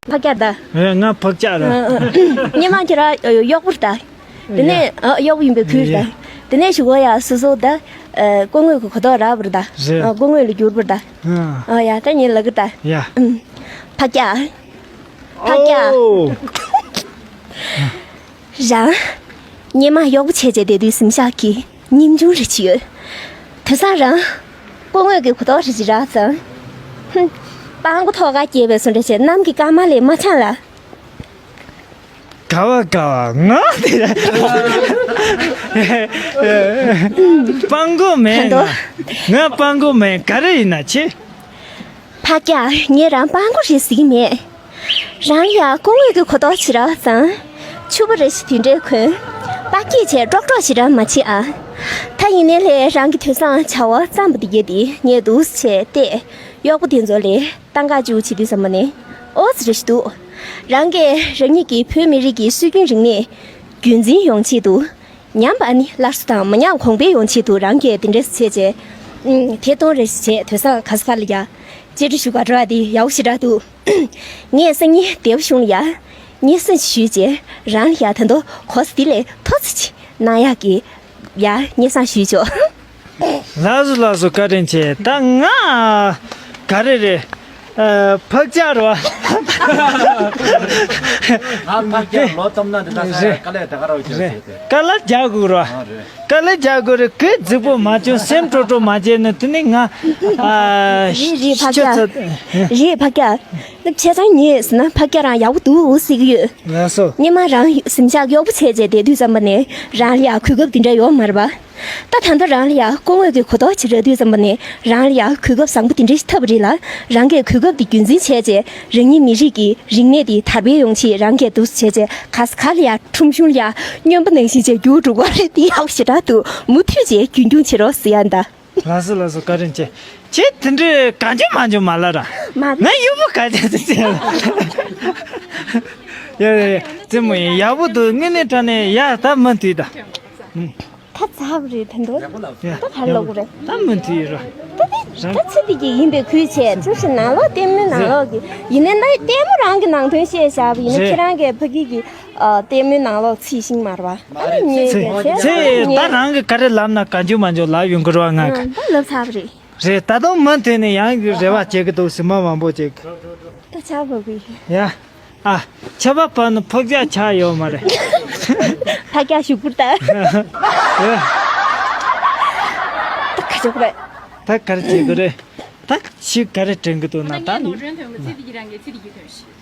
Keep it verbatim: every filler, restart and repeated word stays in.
ཕག་སྐྱག་ད། ཨེ། ང་ཕག་སྐྱག་ར། སྔོན་མ་ཁྱེད་རང་གཡོག་པོ་རེད་ད། དེ་ནས་ཨ་གཡོག་པོ་ཡིན་པའི་ཁུལ་རེད་ད། དེ་ནས་གཞུག་གུ་ཡ་སོ་སོ་ད། ཨ་སྐུ་ངོ་གི་གོ་རྟོགས་རག་པ་རེད་ད། རེད། ཨ་སྐུ་ངོ་ལ་གྱུར་པ་རེད་ད། ཨ། ཨ་ཡ་ད་ངས་ལབ་གི་ད། ཡ། ཨུམ། ཕག་སྐྱག་ཕག་སྐྱག་ཨོ། རང་། སྔོན་མ་གཡོག་པོ་བྱས་བྱས་བསྡད་དུས་གཟིམ་ཤག་གི་ཉིན་ཆུང་རེ་ཅིག་ཡོད། དེང་སང་རང་སྐུ་ངོ་གི་གོ་རྟོགས་རེ་ཅིག་རག་ཙང་། ཧུམ། སྤྲང་པོ་ཐོག་ཁ་སྐྱེས་པའི་བཟོ་འདྲ་བྱས། གནམ་གྱི་སྐར་མ་ལས་མ་འཆམ་ལ། ག་བ་ག་བ་ང་དེ་སྤྲང་པོ་མེད། ང་ང་སྤྲང་པོ་མེད། ག་རེ་ཡིན་ན་བྱེད། ཕག་སྐྱག་ངས་རང་སྤྲང་པོ་རེད་ཟེར་གྱི་མེད། རང་ལ་ཡ་སྐུ་ངོ་གི་གོ་རྟོགས་ཅིག་རག་ཙང་། ཕྱུ་པ་རེ་ཞིག་དེ་འདྲས་གོན། པ་སྐྱེས་བྱས་ཀྲོག་ཀྲོག་ཞེ་དྲག་མ་བྱེད་ཨ། ད་ཡིན་ནའི་ལས་རང་གི་དེང་སང་བྱ་བ་བརྩམས་པ་དེ་གྱད་དེ་ངས་འདུག་སེ་བྱས་ཏེ། གཡོག་པོ་དེ་ཚོ་ལ་བཏང་ག་བཅུག་བྱེད་དུས་ཙམ་པ་ནས་ཨོ་ཙི་རེ་ཞིག་འདུག་རང་གིས་རང་ཉིད་ཀྱི་བོད་མི་རིགས་ཀྱི་སྲོལ་རྒྱུན་རིག་གནས་རྒྱུན་འཛིན་ཡོང་ཆེད་དུ། ཉམས་པ་ནི་སླར་གསོ་དང་མི་ཉམས་གོང་འཕེལ་ཡོང་ཆེད་དུ་རང་གིས་དེ་འདྲས་བྱས་བྱས། ཨུམ། ཐད་གཏོང་རེ་བྱས། དེང་སང་ག་ས་ག་ལ་ཡ་བཅར་འདྲི་ཞུ་ག་འགྲོ་བ་དེ་ཡག་པོ་ཞེ་དྲག་འདུག་ངས་སང་ཉིན་སྡེ་པ་གཞུང་ལ་ཡ་སྙན་སེང་ཞུས་བྱས། རང་ལ་ཡ་ད་དུང་གོ་ས་དེ་ལས་མཐོ་ས་ཅིག་གནང་ཡག་གི་ཡ་སྙན་སེང་ཞུས་ཆོག་ལགས་སོ་ལགས་སོ། བཀའ་དྲིན་ཆེ། ད་ང་ག་རེ་རེད། ཨ། ཕག་སྐྱག་རེད་བ། ང་ཕག་སྐྱག་ལོ་སྟོང་ན་འདི་ལ་ས་ཡ་དཀའ་ལས་ད་ག་རང་བྱས་རེད། ཟེར་ཏེ། དཀའ་ལས་རྒྱག་དགོས་རེད་བ། ཨ་རེད། དཀའ་ལས་རྒྱག་དགོས་རེད། གོས་རྫིག་པོ་མ་གྱོན། སེམས་སྤྲོ་སྤྲོ་མ་བྱས་ན་དེ་ནི་ང་། ཨ། རེད་རེད་ཕག་སྐྱག་ཁྱོད་ཚོ། རེད་ཕག་སྐྱག་ནི་བྱས་ཙང་ངས་ཟེར་ན་ཕག་སྐྱག་རང་ཡག་པོ་འདུག་ཟེར་གྱི་ཡོད། ལགས་སོ། སྔོན་མ་རང་གཟིམ་ཤག་གཡོག་པོ་བྱས་བྱས་བསྡད་དུས་ཙམ་པ་ནས་རང་ལ་ཡ་གོ་སྐབས་དེ་འདྲ་ཡོད་མ་རེད་པ། ད་ད་ལྟ་རང་ལ་ཡ་སྐུ་ངོ་གི་གོ་རྟོགས་ཅིག་རག་དུས་ཙམ་པ་ནས་རང་ལ་ཡ་གོ་སྐབས་བཟང་པོ་དེ་འདྲ་ཞིག་ཐོབ་པ་རེད་ལ། རང་གིས་གོ་སྐབས་དེ་རྒྱུན་འཛིན་བྱས་བྱས་རང་ཉིད་མི་རིགས་ཀྱི་རིག་གནས་དེ་དར་སྤེལ་ཡོང་ཆེད་རང་གིས་འདུག་སེ་བྱས་བྱས་ག་ས་ག་ལ་ཡ་ཁྲོམ་གཞུང་ལ་ཡ་སྨྱོན་པ་ནང་བཞིན་བྱས་རྒྱུགས་འགྲོ་གི་རེད། དེ་ཡག་ཞེ་དྲག་འདུག་མུ་མཐུད་བྱས་རྒྱུན་འཁྱོངས་བྱེད་རོགས་ཟེར་ཡ་ད། ལགས་སོ་ལགས་སོ། བཀའ་དྲིན་ཆེ། ཁྱེད་དེ་འདྲའི་གང་བྱུང་མ་བྱུང་མ་ལབ་ར། མ་རེད། ང་ཡུལ་པོ་ག་ཅག་ཅིག་ཡ་ཡ་ཡ། རྩེད་མོ་ཡིན། ཡག་པོ་འདུག་དངོས་གནས་དྲང་གནས་ཡ། ད་མུ་མཐུད་ད། ད་ཚར་བ་རེད་ད་འདུག་ཡ། ད་ག་རེ་ལབ་དགོས་རེད། ད་མུ་མཐུད་ཡིན་ར། ད་དེ་ད་ཚེ་འདི་གི་ཡིན་པའི་ཁུལ་བྱས། ཅུང་ཞིག་ནང་ལོགས་ལྟད་མོའི་ནང་ལོགས་ཀྱི་ཡིན་ནའི་ད་ལྟད་མོ་རང་གི་ནང་དོན་བཤད་བཞག་པ་ཡིན་ན། རེད། ཁྱེད་རང་གི་ཕ་གི་གི་ཨ། ལྟད་མོའི་ནང་ལོགས་ཚུད་ཤེས་མ་རེད་པ། ཨ་ནི་ངས་ཚེ་ཀྱང་བྱས། ཚེ་ད་ངས་རང་གི་ག་རེ་ལབ་ན་གང་བྱུང་མང་བྱུང་ལབ་ཡོང་གི་རེད་བ། ང་ག་ཨ། ད་ལབ་ཚར་བ་རེད། རེད། ད་དུང་མུ་མཐུད་ནས་ཡང་གི་རེ་བ་བྱེད་ཀྱི་འདུག་གཟིགས་མོ་མང་པོ་ཅིག་ད་ཆར་བབས་ཀྱི་ཡོད། ཡ། ཨ། ཆར་པ་བབས་ན་ཕག་སྐྱག་ཆགས་ཡོད་མ་རེད། ཕག་སྐྱག་ཞུགས་པུར་ད། ཡ། ད་ག་ཞོག་རེད། ད་ག་རེ་བྱེད་དགོས་རེད། ད་ཕྱི་ག་རེ་དྲན་གྱི་འདུག་ན་ད། ད་ངས་ནོར་སྒྲོན་ཐོན་གི་ཚེ་འདི་གི་རང་གི་ཚེ་འདི་གི་ཐོན་ཤིག